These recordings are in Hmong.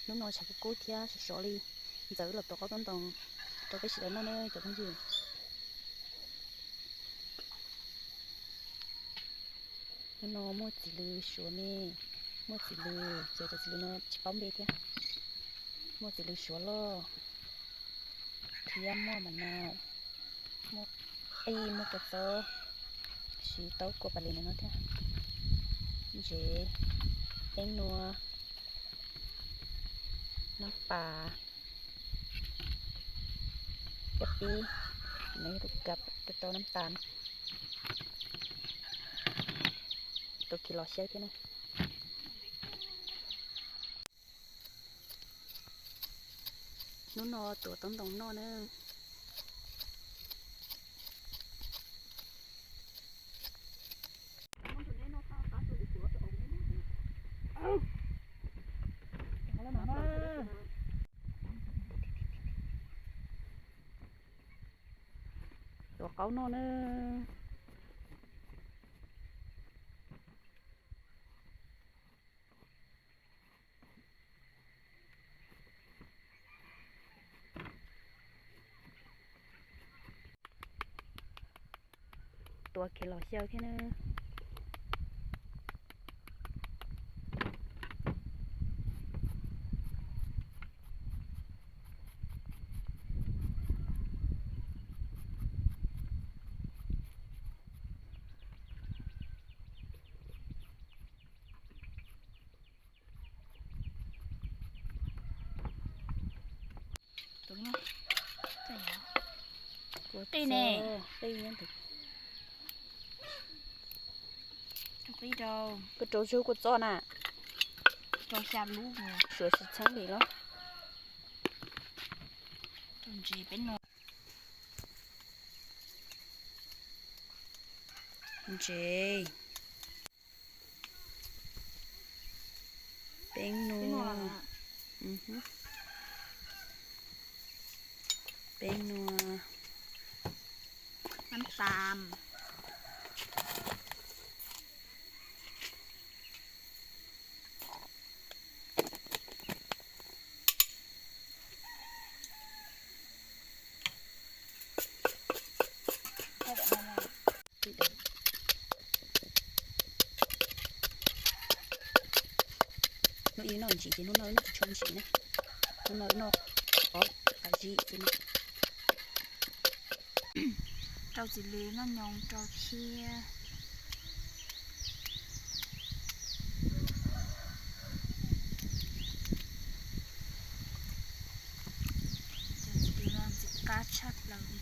Hnub no tshav kub kub thiab sov sov li, ntxawm wb los tuav qaub toob ntoos rau peb sawv daws noj na cov phooj ywg. Hnub no muaj txiv lws suav me, muaj txiv lws ces cov txiv lws no tsis paub npe thiab. Muaj txiv lws suav loj, thiab muaj ma nau, muaj qij, muaj kua txob, siv taub kua pas lis ntawm no thiab. Ntsev, peeb nua, nab pas, caj pib, nws yog tus kav rau nab pas, tus khi los xyaw thiab na. Hnub no tuav toob ntoos noj na. Tuav qaub noj na. Tuav khi los xyaw thiab na. Qij ne. Qij, koj rau zug kua txob na. Rau xya lub, suav tsis txheeb li los. Ntsev, peeb nua, peeb nua, nab pas. Hnub ib noj ntsim ces hnub no wb noj tsis tshua ntsim na. Hnub no wb noj qov qab zib xwb na. Rau txiv lws noj nyoos rau thiab. Cov txiv lws no ntxim qab tshaj plaws li.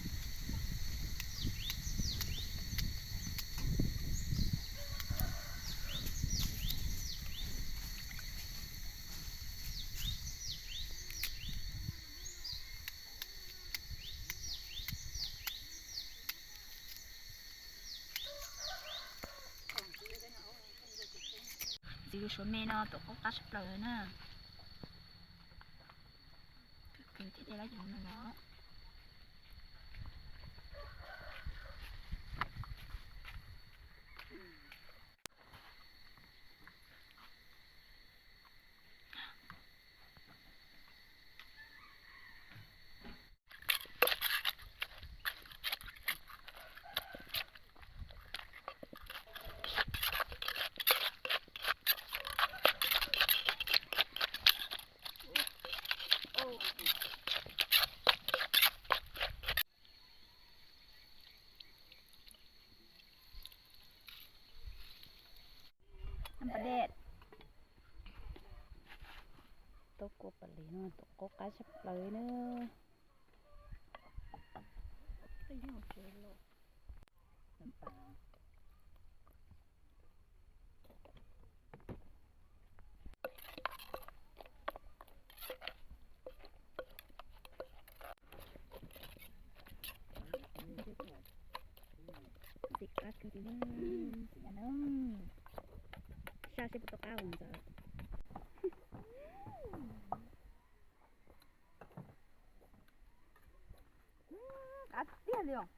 Txiv lws suav me no tuav qaub qab tshaj plaws na. Nab pas dej. Taub kua pas lis no tuav qaub qab tshaj plaws na. Ntxim qab kawg li na. Saj seb puas tau qab ua ntxawm. Qab tiag li os.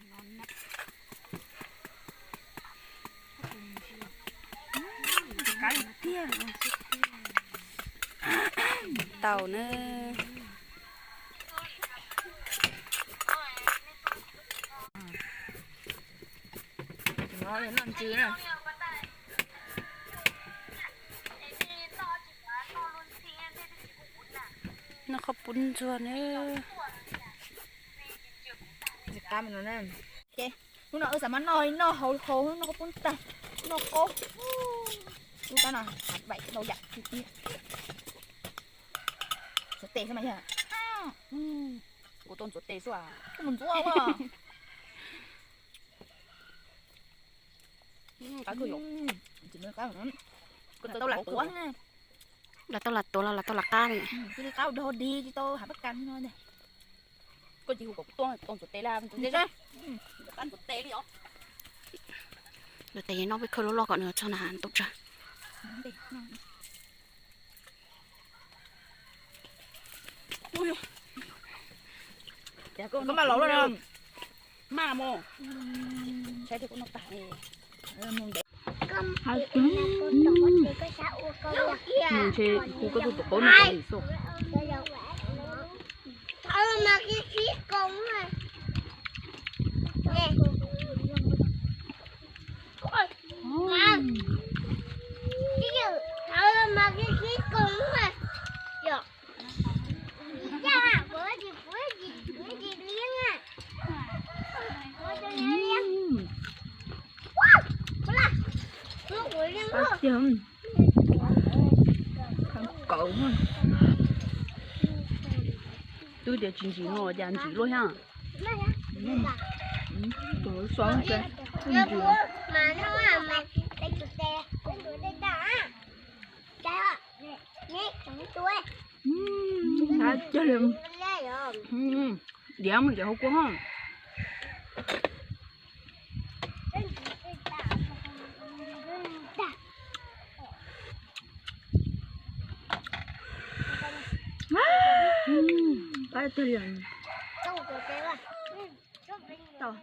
No na. Tau na. Noj qhov pub ntsuag na. Hnub no wb xav mas noj noj hauv hauv noj qhov pub tag, noj qaub. Ub, tab no hav vaim ntau yam tiag tiag. Ntxuav tes xwb mas yog. Kuv tau ntxuav tes xwb. Kuv mus ntxuav. Qab kawg yom. Tsis muaj qab. Kuv tau lam tuav. Lam tau lam tuav los lam tau lam qab li. Cia li qab dog dig tsis tau hav pab kas no. Koj tsis hu kom kuv tuaj tau ntxuav tes lawm, ntxuav tes li os. Ntxuav tes noj peb khawb loj loj kom nws txog na ntau tsawg. Koj maj laus loj na. Maj mos. Saib tias koj noj tag ne. Ntshe hu koj tus qaub no kom li xwb. Qab tiag. Khab kaus. Twb tias tsis ntsim no cas ntsim luaj thiab. Tus lawv xo ntsim. Qab tiag li. Diav mus diav hauv kua ho. Qab tiag li. Tau.